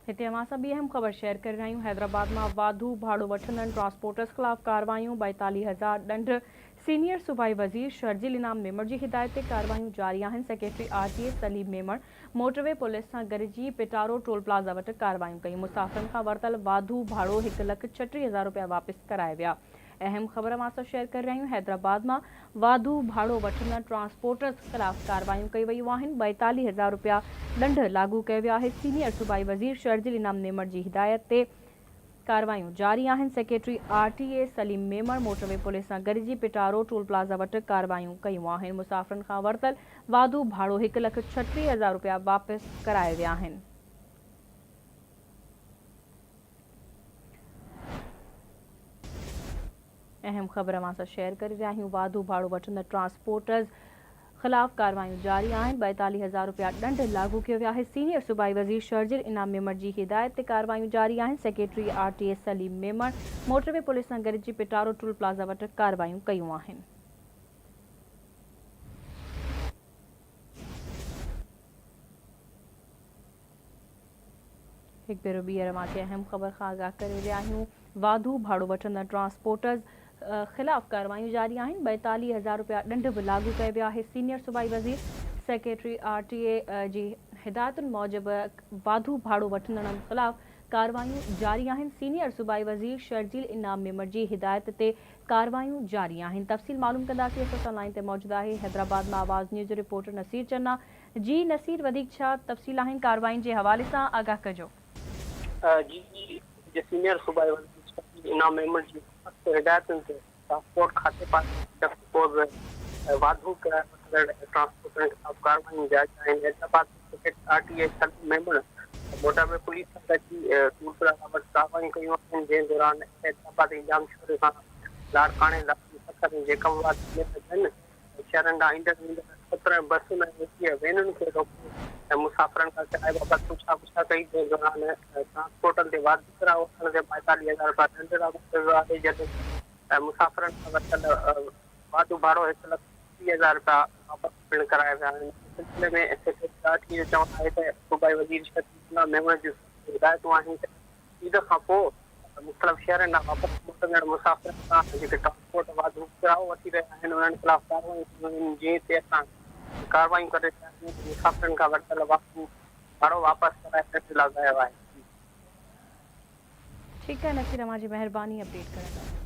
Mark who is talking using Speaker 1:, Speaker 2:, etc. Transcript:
Speaker 1: هتي اوهان سان ٻي اهم خبر شيئر ڪري رهيا آهيون، حيدرآباد مان واڌو ڀاڙو وٺندڙن ٽرانسپورٽرز خلاف ڪارروايون، 42 هزار ڏنڊ، سينيئر صوبائي وزير شرجيل انعام ميمڻ جي هدايت تي ڪارروايون جاري آهن، secretary R T A Saleem Memon motorway police سان گڏجي پيٽارو ٽول پلازا وٽ ڪارروايون ڪيون، مسافرن کان ورتل واڌو ڀاڙو هڪ لک 36 هزار رپيا واپس ڪرايا ويا. اهم خبر اوهان سان شيئر ڪري رهيا آهيون حيدرآباد مان واڌو ڀاڙو وٺندڙ ٽرانسپورٽرز خلاف ڪارروايون ڪيون ويون آهن، 42 هزار رپيا ڏنڊ لاڳو ڪيو ويو آهي، سينيئر صوبائي وزير شرجيل انعام ميمڻ جي هدايت تي ڪارروايون جاري آهن، secretary R T A Saleem Memon motorway police سان گڏجي پٽارو ٽول پلازا وٽ ڪارروايون ڪيون آهن، مسافرن کان ورتل واڌو ڀاڙو هڪ لک 36 هزار رپيا واپس ڪرايا ويا آهن. اهم خبر اوهان سان شيئر ڪري رهيا آهيون واڌو ڀاڙو وٺندڙ ٽرانسپورٽرز خلاف ڪارروايون جاري آهن 42 هزار رپيا ڏنڊ لاڳو ڪيو ويو آهي سينيئر صوبائي وزير شرجيل انعام ميمڻ جي هدايت تي ڪارروايون جاري آهن secretary R T A Saleem Memon motorway police سان گڏجي پٽارو ٽول پلازا وٽ ڪارروايون ڪيون آهن. هڪ ڀيرو ٻيهر اوهان کي اهم خبر کان آگاهه ڪري رهيا آهيون واڌو ڀاڙو وٺندڙ ٽرانسپورٽرز خلاف ڪارروايون جاري آهن 42 هزار رپيا ڏنڊ به لاڳو ڪيو ويو آهي سينيئر صوبائي وزير سيڪريٽري آر ٽي اي جي هدايتن موجب واڌو ڀاڙو وٺندڙن خلاف ڪارروايون جاري آهن سينيئر صوبائي وزير شرجيل انعام ميمڻ جي هدايت تي ڪارروايون جاري آهن تفصيل معلوم ڪنداسين اسان سان لائين تي موجود آهي حيدرآباد مان آواز نيوز جو رپورٽر نصير چنا جي نصير وڌيڪ ڇا تفصيل آهن ڪارروائين جي حوالي سان آگاهه ڪجو.
Speaker 2: جي جي سينيئر صوبائي وزير شرجيل انعام ميمڻ جي سخت هدايتن تي ٽرانسپورٽ کاتي پاران ڪو به واڌو ڪرايو وٺندڙ ٽرانسپورٽرن خلاف ڪارروايون جاري آهن Hyderabad ۾ secretary R T A Saleem Memon motorway police سان گڏجي ٽول پلازا وٽ ڪارروايون ڪيون آهن جنهن دوران حيدرآباد ۽ ڄامشوري کان لاڙڪاڻي لاهور سکر ۽ جيڪب آباد سميت ٻين شهرن ڏانهن ايندڙ ويندڙ 17 بسن ۽ 21 وينن کي روڪي ۽ مسافرن کان ڪرائي بابت پڇا ڳڇا ڪئي، جنهن دوران ٽرانسپورٽن تي واڌو ڪرايو وٺڻ تي 42 هزار رپيا ڏنڊ لاڳو ڪيو ويو آهي، جڏهن ته مسافرن کان ورتل واڌو ڀاڙو هڪ لک 30 هزار رپيا واپس پڻ ڪرايا ويا آهن. ان سلسلي ۾ سيڪريٽري آر ٽي جو چوڻ آهي ته صوبائي وزير شفيق الله ميمڻ جون سخت هدايتون آهن ته عيد کان پوء مختلف شهرن ڏانهن واپس موٽندڙ مسافرن کان جيڪي ٽرانسپورٽ واڌو ڪرايو وٺي رهيا آهن انهن خلاف ڪارروايون ڪيون وڃن جنهن تي اسان ڪارروايون ڪري رهيا آهيون ۽ مسافرن کان ورتل واڌو ڀاڙو واپس ڪرائي ڏنڊ لڳايو آهي.
Speaker 1: ٺيڪ آهي نصير اوهان جي مهرباني اپڊيٽ ڪرڻ لاء.